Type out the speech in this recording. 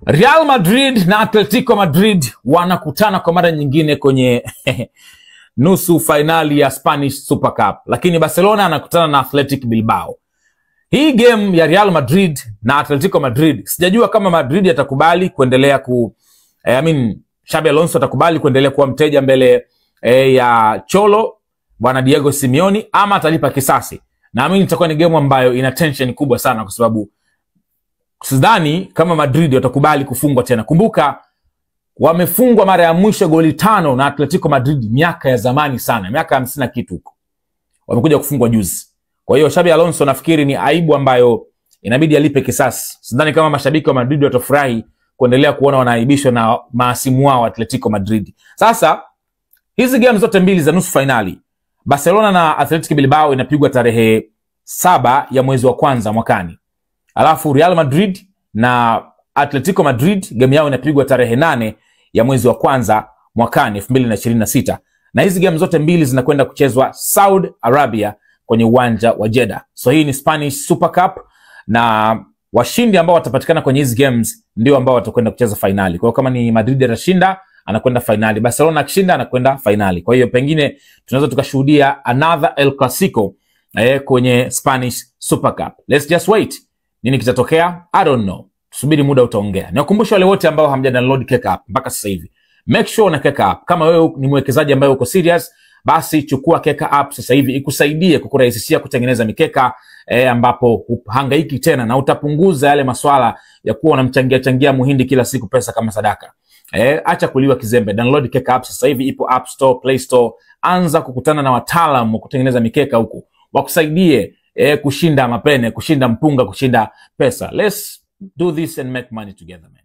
Real Madrid na Atletico Madrid wanakutana kwa mara nyingine kwenye nusu fainali ya Spanish Super Cup, lakini Barcelona anakutana na Athletic Bilbao. Hii game ya Real Madrid na Atletico Madrid, sijajua kama Madrid atakubali kuendelea ku I mean, Xabi Alonso atakubali kuendelea kuwa mteja mbele ya Cholo bwana Diego Simeone ama atalipa kisasi. Naamini itakuwa ni game ambayo ina tension kubwa sana, kwa sababu sidhani kama Madrid watakubali kufungwa tena. Kumbuka wamefungwa mara ya mwisho goli 5 na Atletico Madrid miaka ya zamani sana, miaka 50 na kitu huko. Wamekuja kufungwa juzi. Kwa hiyo Xabi Alonso nafikiri ni aibu ambayo inabidi alipe kisasi. Sidhani kama mashabiki wa Madrid watafurahi kuendelea kuona wanaaibishwa na maasimu wao Atletico Madrid. Sasa hizi game zote mbili za nusu finali, Barcelona na Athletic Bilbao inapigwa tarehe 7 ya mwezi wa kwanza mwakani. Alafu Real Madrid na Atletico Madrid game yao inapigwa tarehe 8 ya mwezi wa kwanza mwakani 2026. Na hizi game zote mbili zinakwenda kuchezwa Saudi Arabia kwenye uwanja wa Jeddah. So hii ni Spanish Super Cup, na washindi ambao watapatikana kwenye hizi games ndio ambao watakwenda kucheza finali. Kwa hiyo kama ni Madrid atashinda anakwenda finali, Barcelona akishinda anakwenda finali. Kwa hiyo pengine tunaweza tukashuhudia another El Clasico kwenye Spanish Super Cup. Let's just wait. Nini kitatokea? I don't know. Tusubiri muda utaongea. Niwakumbushe wale wote ambao hamja download Keka app mpaka sasa hivi. Make sure una Keka app. Kama wewe ni mwekezaji ambaye uko serious, basi chukua Keka app sasa hivi ikusaidie kukurahisishia kutengeneza mikeka ambapo huhangaiki tena na utapunguza yale maswala ya kuwa unamchangia changia muhindi kila siku pesa kama sadaka. Acha kuliwa kizembe. Download Keka app sasa hivi, ipo App Store, Play Store. Anza kukutana na wataalamu wa kutengeneza mikeka huku, wakusaidie kushinda mapene, kushinda mpunga, kushinda pesa. Let's do this and make money together, man.